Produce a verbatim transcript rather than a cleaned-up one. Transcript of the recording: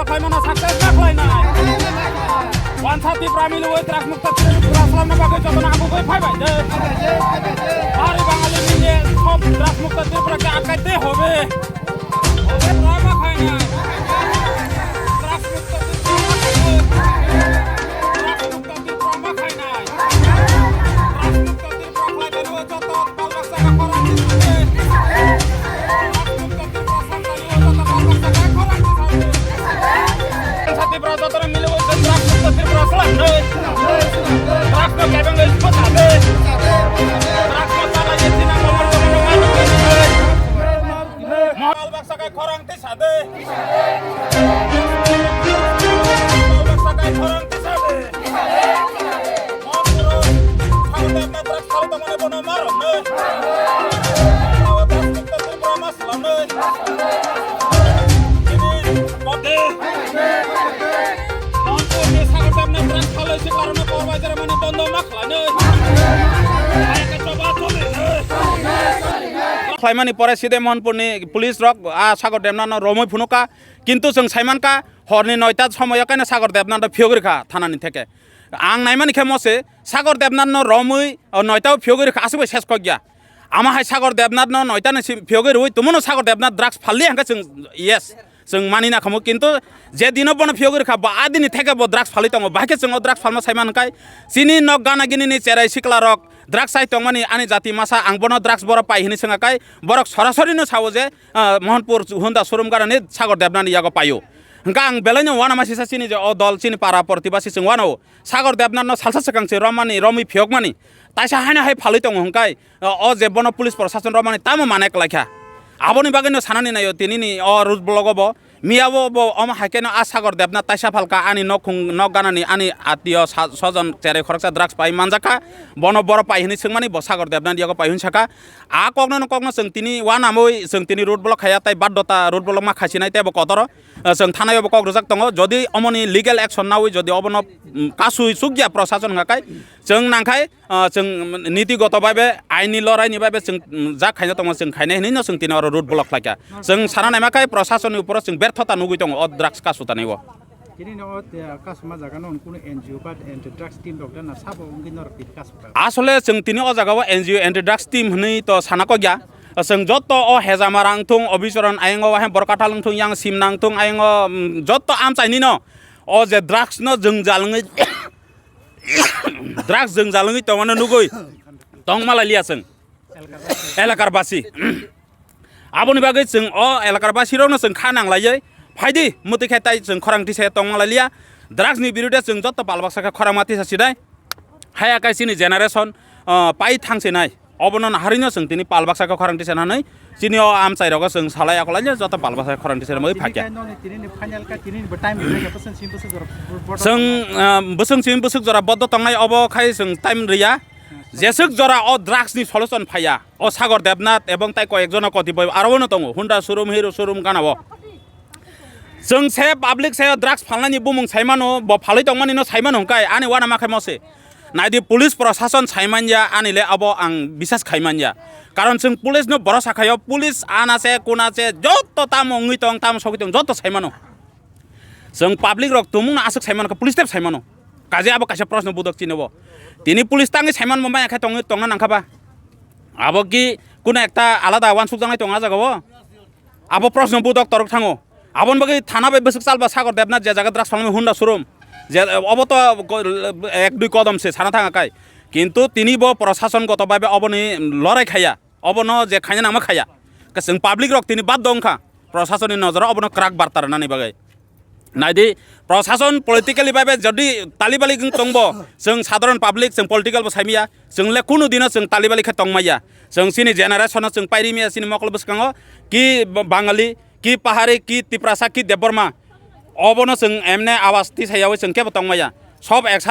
Khlaimano success ma khlainai. Wansa Tipra milwi drugs mukta Tripura slamna bagwi jotono agugwi phaibai de. Ari Bangali nini sob drugs mukta Tripura ke akaite hobe. Hobe, ma khainai. Drugs mukta Tripura ma khainai. Drugs mukta Tripura ma khainai. Drugs mukta Tripura khlai tani o joto. Khlaimani pore side Mohanpurni police rok a Sagar Debnath no romwi phunuka, kintu chwng saimankha horni noita somoyo kaino Sagar Debnath no phiyogwi rwkha thanani theke. Ang naimani khe mose Sagar Debnath no romwi, o, noita o phiyogwi rwkha, aswk bai ses kok ya. Ama hai Sagar Debnath no noita ni si phiyogwi rwi tumono Sagar Debnath drugs phalli hwnkhe chwng yes, chwng mani na khamu, kintu je dino bono phiyogwi rwkha bo a dini theke bo drugs phalwi tongo, bahai khe chwng o drugs phalma saimani kai chini nok gana gini ni cherai sikla rok drugs chai tongmani ani jati masa ang bono drugs boro pai hini swngkha borok sorasori no sao je, ah, Mohanpur Honda showroom gana ni Sagar Debnath ni yago paio. Hwnkhe ang belai no uanama sisa chini je o dol chini para portibasi chwng uanao. Sagar Debnath no salsa swkang se romani, romwi phiyokmani. Taisa haino hai phalwi tongo hwnkhe, o, o je bono police prosason romani tamo mane kwlaikha. Aboni bagwi no sanani naio tini ni o road block o bo. Miya bo, bo omo hai khe no a Sagar Debnath taisa phalka ani nok khung, nok ganani ani atio sa-, sojon cherai khoroksa drugs pai manjakha. Bono boro pai hwnwi swngmani bo Sagar Debnath yago pai hwnwi sakha. A kokno no kokno chwng tini uanamwi chwng tini road block khaiya tai baddota road block ma khaisinai tei bo kotoro. Ah, chwng thanai o bo kok rwjak tongo, jodi omoni legal action nawi jodi obono, mm, kasui chukya prosason hwnka kai, chwng nangkhai, ah, chwng niti goto baibe aini loraini baibe chwng, mm, jak khaina tongo, chwng khainai hwnwi no chwng tini oro road block khlaikha. Chwng sana naima khai prosasonni uporo chwng berthota nugwi tongo o drugs kasutani o. Tini no o, eh, kasuma jaga no kunu N G O ba anti drugs team rok da na sabo wngwi norok tini kasukha? Asole chwng tini o jaga o N G O anti drugs team hwnwi to sana kokya. Chwng joto o Hejamara wngthung, Obichoron ayang o, wahe Borkathal wngthung, yang Simna wngthung ayang o, mm, joto amchaini no o je drugs no jwngjal wngwi, drugs jwngjal wngwi tongmano nugwi tongma lailiya chwng elakar basi. Aboni bagwi chwng o elakar basi rokno chwng kha nang laiwi phaidi, mwtwi khe tai chwng khorang tisa tongma lailiya. Drugs ni birude chwng joto pal baksa khe khorang ma tisa sinai. Haya kai chini generation, ah, pai thang sinai. Obono naharino chwng tini pal baksa khe khorang tisa nanai. Chini o amchai rogo chwng salai akolai joto pal baksa khe khorang tisa nai phakya. Tini ni final ka tini ni time ni ka bwswng simi bwswk jora bodo. Chwng, ah, bwswng simi bwswk jora bodo tongnai obo khai chwng time riya. Jeswk jora o drugs ni solution phaiya. O Sagar Debnath ebong tai koyek jono kotipoi aro no tongo. Honda showroom, Hero showroom gana o. Chwng se public se drugs phalnani bumung saimano, bo phalwi tongmani no saimano hwnkhe ani uanama khaimo se. Naidi police prosason saimanya ani le abo ang bisas khaimanya. Karon chwng police no borosa khaio, police ana se, kuna se, joto tamo wngwi tong, tamo sogwi tong, joto saimano. Chwng public rok tumung no aswk saimano, police tep saimano. Kaje abo kaisa proshno budok chini bo. Tini police tangwi saiman bo maya khe tongwi tongna nangkha ba. Abo ki kuno ekta alada uansuk jangnai tong a jaga o. Abo proshno budok torok thango. Aboni bagwi thana bai bwswk chalba Sagar Debnath je jaga drugs phalmani Honda showroom. Je obo to ko-, ek dui kodom se sana thanga kai. Kintu tini bo prosason goto bai bai oboni lorai khaiya. Obono je khaina nangma khaiya. Ke chwng public rok tini baddo wngkha. Prosasonni nojoro obono kwrak barta rwnani bagwi. Naidi, prosason politically bai bai jodi tali bali wng tongbo, chwng sadharon public, chwng political bo saimaya, chwng le kunu dino chwng tali bali khe tongmaya. Chwng chini generation no chwng pairi maya chini mokol bwskango, ki Bangali, ki Pahari, ki Tiprasa, ki Debbarma. Obono chwng emne awas tisayawi chwng kebo tongmaya. Sob eksa